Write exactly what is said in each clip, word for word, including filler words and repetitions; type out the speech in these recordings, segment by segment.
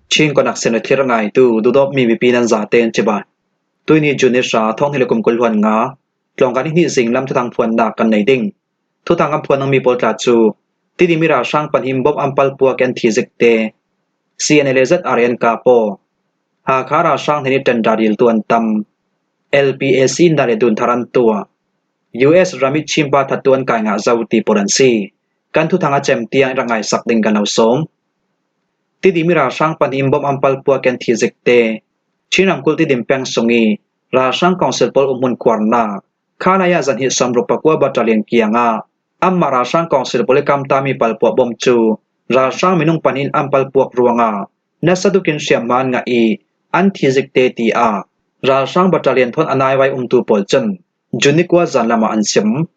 Chin konak sen a thlir ngaitu dudawp mi mipi nan zate in cibai. Tuini June ni hra thawng hnih le kum kul hluan nga, tlawngkan ni hnih zing lam thuthang phuannak kan nei ding. Thuthang kan phuan nang mi pawl tla cu, Tidim i ralhrang pahnih in bom an palpuak i an thi zikte, C N A le Z R A an kap aw. Hakha ralhrang hnen i tender diltu an tam. L P A C in dan le dun thar an tuah. U S ram i Chin pa thattu an kai ngah zo ti pawl an si. Kan thuthang a cem tiang i rak ngaisak ding kan lo sawm. Tidim i ralhrang pahnih in bom an palpuak i an thi zikte, Chin ramkulh Tidim peng sung i ralhrang council pawl umhmun khuarnak, Khalaya zahnih sawmruk pakua battalion kiangah, amah ralhrang council pawl i kamtami palpuah bom cu ralhrang minung pahnih in an palpuak ruangah nasa tukin hriamhma an ngah i an thi zikte, tiah ralhrang battalion thawn a naivai umtu pawl cun June ni kua zanlam ah an sim.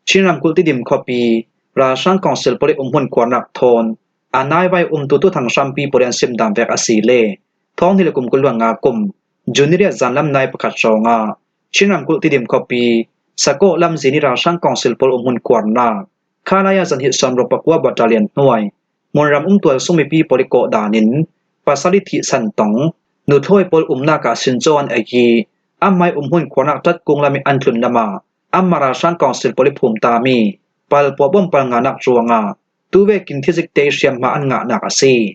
Chin ramkulh Tidim khuapi ralhrang council pawl i umhmun khuarnak thawn a naivai umtu thuthang hrampi pawl i an sim dan vek a si le thawng hnih le kum kul hluan nga kum June ni riat zanlam nai pakhat hrawngah Chin ramkulh Tidim khuapi Sakawh lamzin i ralhrang council pawl umhmun khuarnak Khalaya zahnih sawmruk pakua battalion hnuai hmunram um tualsung mipi pawl i kawh danin pasal i thih san tong, nuthlawi pawl umnak ah sincaw an ei i, anmai umhmun khuarnak ṭatkung lam i an tlun lamah anmah ralhrang council pawl i phumtami palpuah bom palnganak ruangah tuvekin thizikte i hriamhma an ngahnak a si.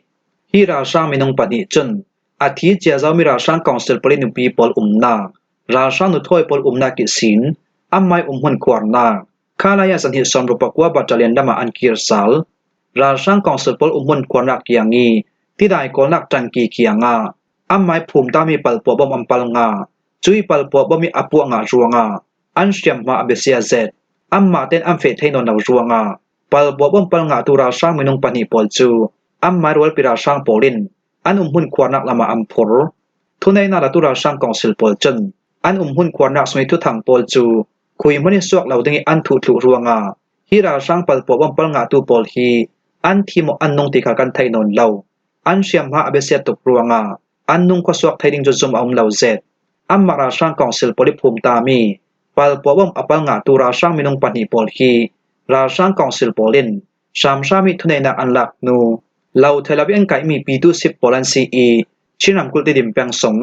Hi ralhrang minung pahnih cun a thi cia zomi ralhrang council pawl i nupi pawl umnak, ralhrang nuthlawi pawl umnak ihsin anmai umhmun khuarnak Khalaya zahnih sawmruk pakua battalion lamah an kir sal. Ralhrang council pawl umhmun khuarnak kiang i tidai kawlnak ṭangki kiangah anmai phumtami palpuah bom an pal ngah. Cui palpuah bom i a puah ngah ruangah an hriamhma a biasia zet. Anmah tein an feh thei nawn lo ruangah palpuah bom pal ngahtu ralhrang minung pahnih pawl cu anmai rualpi ralhrang pawl in an umhmun khuarnak lamah an phur. Thuneihnak latu ralhrang council pawl cun an umhmun khuarnak sung i thuthang pawl cu khui hmanh i suak lo ding i an thuh thluh ruangah hi ralhrang palpuah bom pal ngahtu pawl hi an thim aw an nung ti kha kan theih nawn lo. An hriamhma a biasia tuk ruangah an nung khuasuak thei ding cu zum a um lo zet. Anmah ralhrang council pawl i phumtami palpuah bom a pal ngahtu ralhrang minung pahnih pawl hi ralhrang council pawl in hramhram i thuneihnak an lak hnu lo thei lo i an kaihmi pitu sip pawl an si i Chin ramkulh Tidim peng sung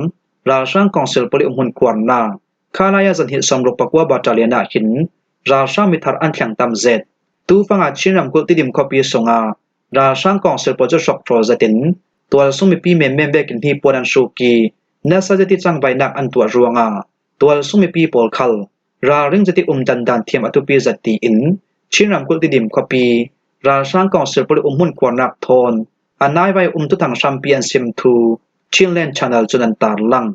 ralhrang council pawl i umhmun khuarnak Khalaya zahnih sawmruk pakua battalion ah hin ralhrang mithar an thleng tam zet. Tufangah Chin ramkulh Tidim khuapi sungah ralhrang council pawl cu hrawkṭhawl zetin tualsung mipi menmen vekin hnipuan an hruk i nasa zet i tlangvainak an tuah ruangah tualsung mipi pawl khal ralring zet i um dandan thiam a thupi zet tiin Chin ramkulh Tidim khuapi ralhrang council pawl i umhmun khuarnak thawn a naivai um thuthang hrampi an sim thu Chinland Channel cun an tarlang.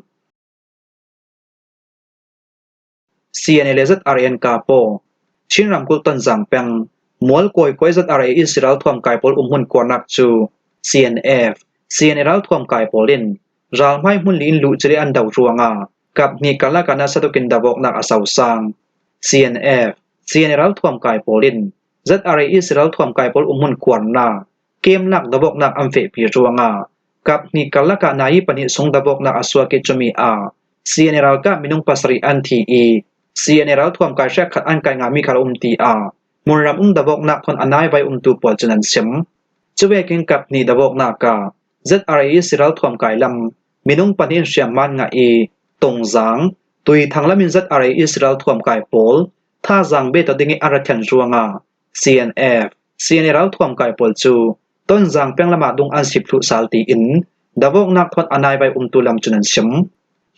C N A le Z R A an kap aw. Chin ramkulh Tonzang peng Mualkawi khua i Z R A i ralthuam kai pawl umhmun khuarnak cu C N F, C N A ralthuam kai pawl in ralhmai hmun li in luhcil i an do ruangah kap hnih karlak ah nasa tukin davawknak a sosang. C N F, C N A ralthuam kai pawl in Z R A i ralthuam kai pawl umhmun khuarnak kemlak davawknak an fehpi ruangah kap hnih karlak ah nai pahnih sung davawknak a suak i cumi ah C N A ralkap minung pasarih an thi i C N A ralthuam kai hrekkhat an kai ngahmi khal a um, tiah hmunram um davawknak thawn a naivai umtu pawl cun an sim. Cuvekin kap hnih davawknak ah Z R A i ralthuam kai lam minung pahnih in hriamhma an ngah i Tonzang, Tuithang lam in Z R A i ralthuam kai pawl thazang bet aw ding i an ra thlen ruangah C N F, C N A ralthuam kai pawl cu Tonzang peng lamah dung an sip thluh sal tiin davawknak thawn a naivai umtu lam cun an sim.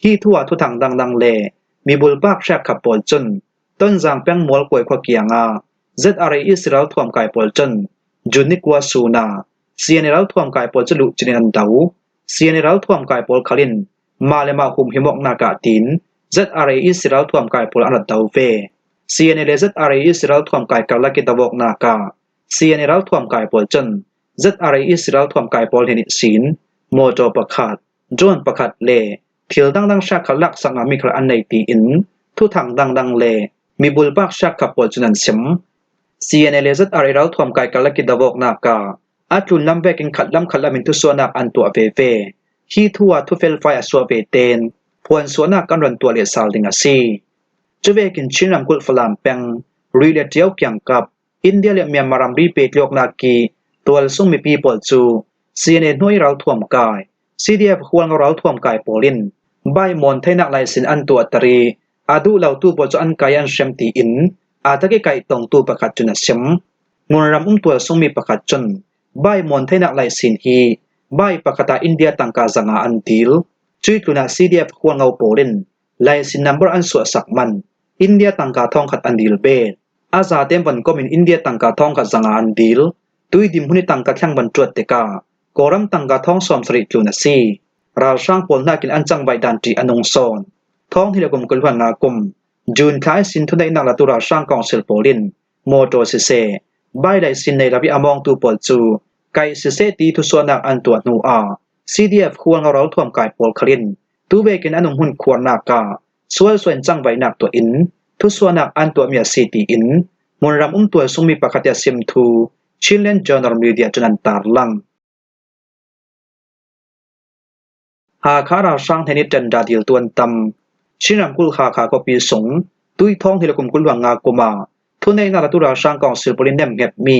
Hi thu ah thuthang dangdang le mibulpak hrekkhat pawl cun Tonzang peng Mualkawi khua kiangah Z R A i ralthuam kai pawl cun June ni kua sun ah C N A ralthuam kai pawl cu luhcil in an do. C N A ralthuam kai pawl khal in mah le mah humhim awknak ah tiin Z R A i ralthuam kai pawl an rat do ve. C N A le Z R A i ralthuam kai karlak i davawknak ah C N A ralthuam kai pawl cun Z R A i ralthuam kai pawl hnen ihsin mawtaw pakhat, drone pakhat le thil dangdang hrekkhat laksak ngahmi khal an nei tiin thuthang dangdang le mibulpak hrekkhat pawl cun an sim. C N A le Z R A ralthuam kai karlak i davawknak ah a tlunlam vekin khatlam khatlam in thusuahnak an tuah veve. Hi thu ah thufelfai a suah ve ten phuansuahnak kan ron tuah leh sal ding a si. Cuvekin Chin ramkulh Falam peng Rih le Ṭio kiangkap India le Myanmar ramri pehtlaihawknak i tualsung mipi pawl cu C N A hnuai ralthuam kai C D F Hualngo ralthuam kai pawl in bai mawn theinak laisin an tuahter i a duh lotu pawl cu an kai an hrem tiin a tak i kaih tongtu pakhat cun a sim. Hmunram um tualsungmi pakhat cun bai mawn theinak laisin hi bai pakhat ah India tangka zanga an dil. Cuih tlunah C D F Hualngo pawl in laisin number an suahsak man India tangka thawngkhat an dil bet. A zaten von kom in India tangka thawngkhat zanga an dil. Tuidim hmun i tangka thleng von ṭuat tikah Kawlram tangka thawng sawmsarih tlun a si. Ralhrang pawl hnakin an cangvaih dan ṭih a nung sawn. Thawng hnih le kum kul hluan nga kum June thla ihsin thuneihnak latu ralhrang council pawl in mawṭaw siseh, bai laisin nei lo i a mawngtu pawl cu kaih siseh ti thusuahnak an tuah hnu ah C D F Hualngo ralthuam kai pawl khal in tuvekin an um hmun khuarnak ah sualsual in cangvaihnak tuah in thusuahnak an tuahmi a si tiin hmunram um tualsungmi pakhat i a sim thu Chinland Journal Media cun an tarlang. Hakha ralhrang hnen i ṭanṭa diltu an tam. Chin ramkulh Hakha khuapi sung tuithawng hnih le kum kul hluan nga kum ah thuneihnak latu ralhrang council pawl in nemhngetmi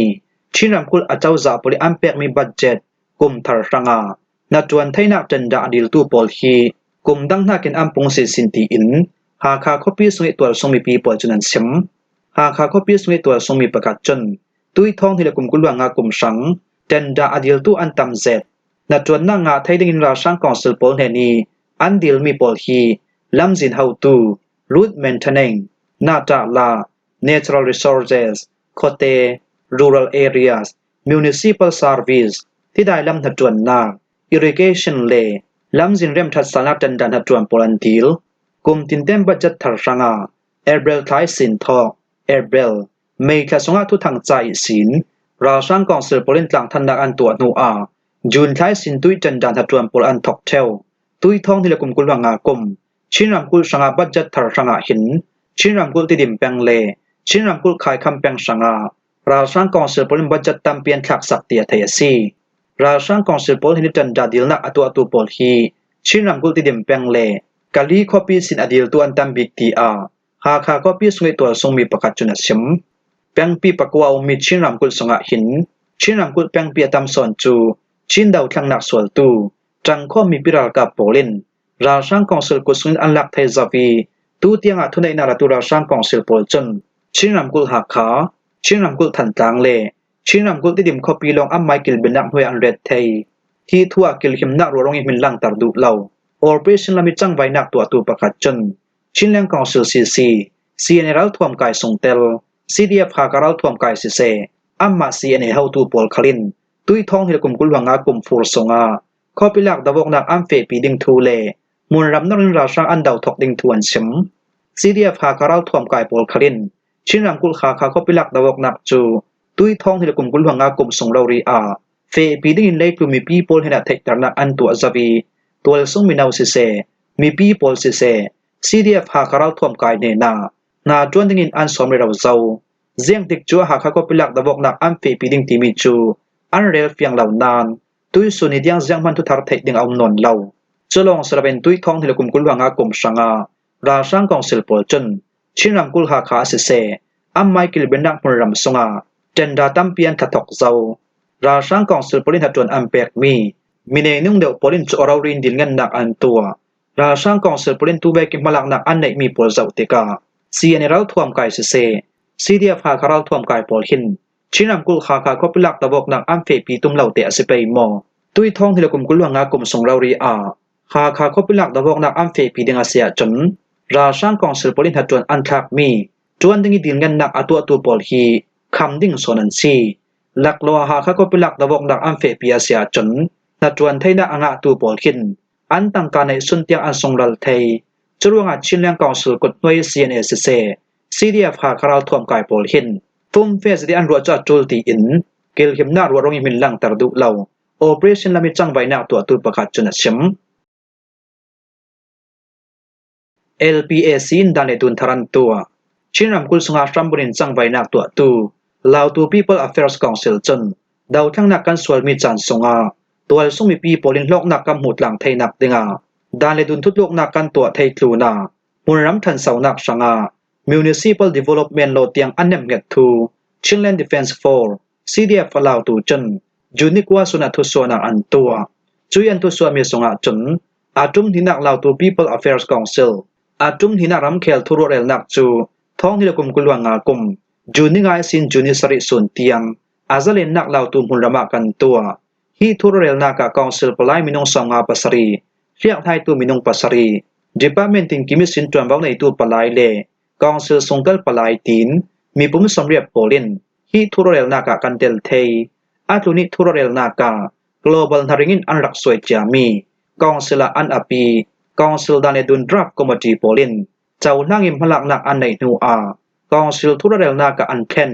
Chin ramkulh acozah pawl i an pekmi budget kum thar hrangah hnaṭuan theinak ṭanṭa a diltu pawl hi kum dang hnakin an pung sisin tiin Hakha khuapi sung i tualsung mipi pawl cun an sim. Hakha khuapi sung i tualsungmi pakhat cun tuithawng hnih le kum kul hluan nga kum hrang ṭanṭa a diltu an tam zet hnaṭuannak ngah thei dingin ralhrang council pawl hnen i an dilmi pawl hi lamzin hotu, road maintenance, naṭahla, natural resources, khuate, rural areas, municipal service, tidai lam hnaṭuannak, irrigation le lamzin remṭhat salnak ṭanṭa hnaṭuan pawl an dil. Kum tinten budget thar hrangah April thla ihsin thawk, April, May thla sungah thuthang ca ihsin ralhrang council pawl in tlangthannak an tuah hnu ah June thla ihsin tuih ṭanṭa hnaṭuan pawl an thawk ṭheu. Tuithawng hnih le kum kul hluan nga kum Chin ramkulh hrangah budget thar hrangah hin Chin ramkulh Tidim peng le Chin ramkulh Khaikham peng hrangah ralhrang council pawl in budget tampi an thlaksak ti a theih a si. Ralhrang council pawl hnen i ṭanṭa dilnak a tuahtu pawl hi Chin ramkulh Tidim peng le Kali khuapi sin a diltu an tam bik tiah Hakha khuapi sung i tualsungmi pakhat cun a sim. Pengpi pakua a ummi Chin ramkulh sungah hin Chin ramkulh pengpi a tam sawn cu Chin dothlennak sualtu ṭangkhawm mipi ralkap pawl in ralhrang council kut sungin an lak thei zo i tu tiangah thuneihnak latu ralhrang council pawl cun Chin ramkulh Hakha, Chin ramkulh Thantlang le Chin ramkulh Tidim khuapi lawng anmai kilbinnak hnuai an ret thei. Hi thu ah kilhimnak ruah rung i hmin langter duh lo Operation lam i cangvaihnak tuahtu pakhat cun Chinland Council C C, C N A ralthuam kai sungtel, C D F Hakha ralthuam kai siseh, anmah C N A hotu pawl khal in tuithawng hnih le kum kul hluan nga kum fur sungah khuapi lak dovawknak an fehpi ding thu le hmunram nor in ralhrang an do thawk ding thu an sim. C D F Hakha ralthuam kai pawl khal in Chin ramkulh Hakha khuapi lak dovawknak cu tuithawng hnih le kum kul hluan nga kum sung rori ah fehpi dingin leitlun mipi pawl hnenah theihternak an tuah zo i tualsung mino siseh, mipi pawl siseh, C D F Hakha ralthuam kai hnenah hnaṭuan dingin an sawm rero zo. Ziangtik cu Hakha khuapi lak dovawknak an fehpi ding timi cu an rel fiang lo nain tuihsun ni tiang zianghman thuthar theih ding a um nawn lo. Cu lawng si loin tuithawng hnih le kum kul hluan nga kum hrangah ralhrang council pawl cun Chin ramkulh Hakha a siseh, anmai kilbinnak hmunram sungah ṭanṭa tampi an thla thawk zo. Ralhrang council pawl in hnaṭuan an pekmi minei nung deuh pawl in cu a rori in dilngennak an tuah. Ralhrang council pawl in tuvekin hmalaknak an neihmi pawl zoh tikah C N A ralthuam kai siseh, C D F Hakha ralthuam kai pawl hin Chin ramkulh Hakha khuapi lak dovawknak an fehpi tum lo te a si pei maw? Tuithawng hnih le kum kul hluan nga kum sung rori ah Hakha khuapi lak dovawknak an fehpi ding a si ahcun ralhrang council pawl in hnaṭuan an thlakmi ṭuan ding i dilngennak a tuahtu pawl hi kham ding sawn an si. Laklua Hakha khuapi lak dovawknak an fehpi a si ahcun hnaṭuan theinak a ngahtu pawl hin an tangka neih sun tiang an sungral thei. Curuangah Chinland Council kut hnuai C N A siseh, C D F Hakha ralthuam kai pawl hin fumfe zet i an ruah cu a ṭul tiin kilhimnak ruah rung i hmin langter duh lo Operation lam i cangvaihnak tuahtu pakhat cun a sim. L P A C in dan le dun thar an tuah. Chin ramkulh sungah hrambun in cangvaihnak tuahtu Lautu People Affairs Council cun dothlennak kan sualmi caan sungah tualsung mipi pawl in hlawknak kan hmuh tlang theinak dingah dan le dun thutluknak kan tuah thei tlunah hmunram ṭhansonak hrangah Municipal Development Law tiang an nemhnget thu Chinland Defence Force, C D F Lautu cun June ni kua sunah thusuahnak an tuah. Cui an thusuahmi sungah cun a ṭum hnihnak Lautu People Affairs Council a ṭum hnihnak ramkhel thuruahrelnak cu thawng hnih le kum kul hluan nga kum June ni nga ihsin June ni sarih sun tiang a zalennak Lautu hmunram ah kan tuah. Hi thuruahrelnak ah council palai minung sawmnga pasarih, hliakhlaitu minung pasarih, department tinkim ihsin ṭuanvo neitu palai le council sungtel palai tiin mipum sawmriat pawl in hi thuruahrelnak ah kan tel thei. A tlun ih thuruahrelnak ah global hnaring in an rak suai ciami council ah an api council dan le dun draft committee pawl in cohlang in hmalaknak an neih hnu ah council thuruahrelnak ah an thlen.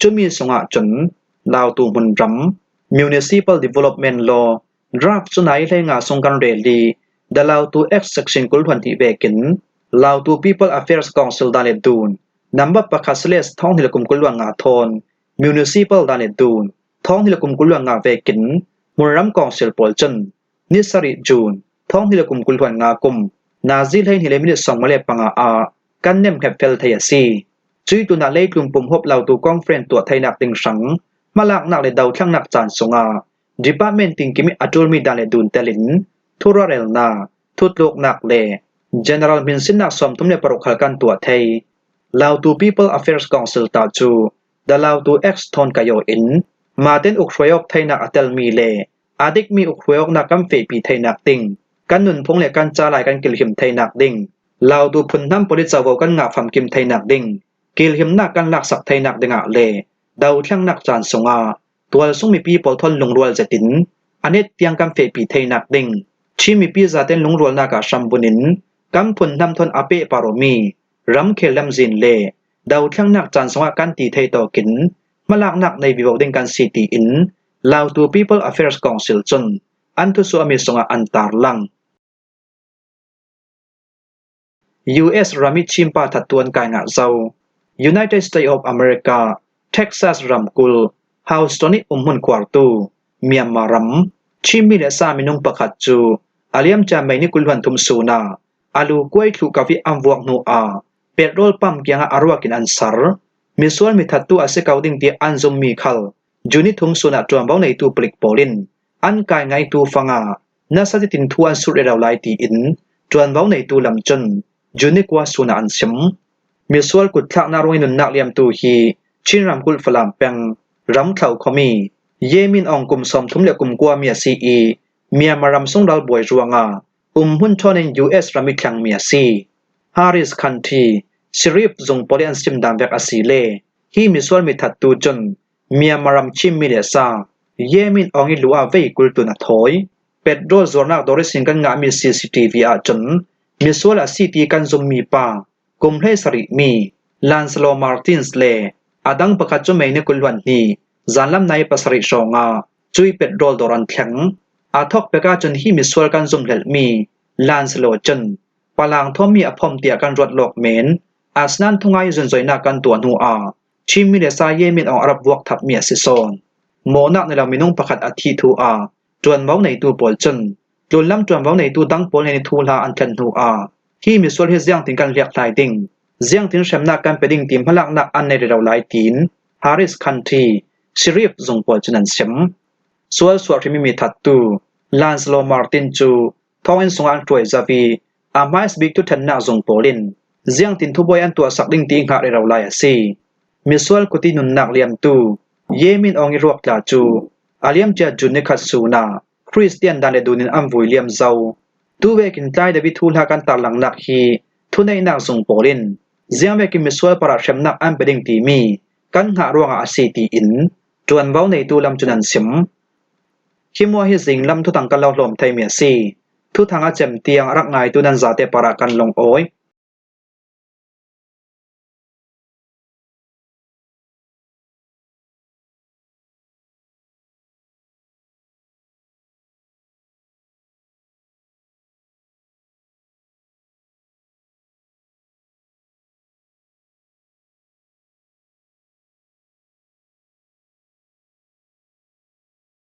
Cumi sungah cun Lautu hmunram, Municipal Development Law, draft cu nai hleinga sung kan rel ih The Lautu Act section kul hluan hnih vekin Lautu People Affairs Council dan le dun number pakhat slash thawng hnih le kum kul hluan nga thawn Municipal dan le dun thawng hnih le kum kul hluan nga vekin hmunram council pawl cun ni sarih June thawng hnih le kum kul hluan nga kum nazi hleihnih le minit sawmnga le panga ah kan nemhnget fel thei a si. Cui tlunah leitlun pumhop Lautu conference tuah theinak ding hrang hmalaknak le dothlengnak caan sungah department tinkim ih a ṭulmi dan le dun telin thuruahrelnak, thutluknak le general hminsinnak sawmthum le paruk khal kan tuah thei. Lautu People Affairs Council ta cu The Lautu Act thawn kaih aw in maten ukhruai awk theinak a telmi le a dikmi ukhruai awknak kan fehpi theinak ding, kan nunphung le kan ca lai kan kilhim theinak ding, Lautu phunhnam pawl ih covo kan ngah famkim theinak ding, kilhimnak kan laksak theinak dingah le dothlengnak caan sungah tualsung mipi pawl thawn lungrual zetin a net tiang kan fehpi theinak ding, Chin mipi zaten lungrualnak ah hrambunin kan phunhnam thawn a pehpar awmi ramkhel lamzin le dothlengnak caan sungah kan ti thei tawkin hmalaknak nei vivo ding kan si, tiin Lautu People Affairs Council cun an thusuahmi sungah an tarlang. U S ram ih Chinpa thattu an kai ngah zo. United States of America, Texas ramkulh Houston ih umhmun khuartu Myanmar ram Chinmi le sa minung pakhat cu a liamcia May ni kul hluan thum sun ah a lu kuai thluh kap ih an vuak hnu ah petrol pump kiangah a ruak in an sar. Misual mithattu a si ko ding tiah an zummi khal June ni thum sun ah ṭuanvo neitu palik pawl in an kai ngaitu fangah nasa zetin thu an sut rero lai, tiin ṭuanvo neitu lam cun June ni kua sun ah an sim. Misual kutthlaknak ruangih nunnak liamtu hi Chin ramkulh Falam peng Ramthlo khuami Ye Min Aung kum sawmthum le kum kuami a si ih Myanmar ram sung ralbuai ruangah umhmun ṭhawnin U S ram ih thlengmi a si. Harris County, Sheriff zung pawl ih an sim dan vek a si le hi misual mithattu cun Myanmar ram Chinmi le sa Ye Min Aung ih lu ah vei kul tlun a thawi. Petrol zuarnak dawr ihsin kan ngahmi C C T V ah cun misual a si ti kan zummi pa kum hleisarih mi Lansalo Martins le a dang pakhat cu May ni kul hluan hnih zanlam nai pasarih hrawngah cui petrol dawr an thleng. A thawk pek ahcun hi misual kan zumhlelhmi Lansalo cun palang thawmmi a phom tiah kan ruat lawk men, asinain thungai zunzoinak kan tuah hnu ah Chinmi le sa Ye Min Aung a rak vuak thapmi a si sawn. Mawhnak nei lo minung pakhat a thih thu ah ṭuanvo neitu pawl cun tlunlam ṭuanvo neitu dang pawl nen ih thuhla an thlen hnu ah hi misual hi ziangtin kan hliakhlai ding, ziangtin hremnak kan pe ding ti hmalaknak an nei rero lai, tiin Harris County Sheriff zung pawl cun an sim. Sual suahhrim ih mithattu Lansalo Martin cu thawnginn sungah an hruai zo ih a hmaisabik thuṭhennak zung pawl in ziangtin thubuai an tuahsak ding ti ih hngah rero lai a si. Misual kut ih nunnak liamtu Ye Min Aung ih ruak tla cu a liamcia June ni khat sun ah Khristian dan le dun in an vui liam zo. Tuvekin tlai deuh ih thuhla kan tarlangnak hi thuneihnak zung pawl in ziangvekin misual parah hremnak an pe ding timi kan hngah ruangah a si, tiin ṭuanvo neitu lam cun an sim. Hi hmuah hi zinglam thuthang kan lo hlawm theimi a si. Thuthang a cem tiang a rak ngaitu nan zate parah kan lungawi.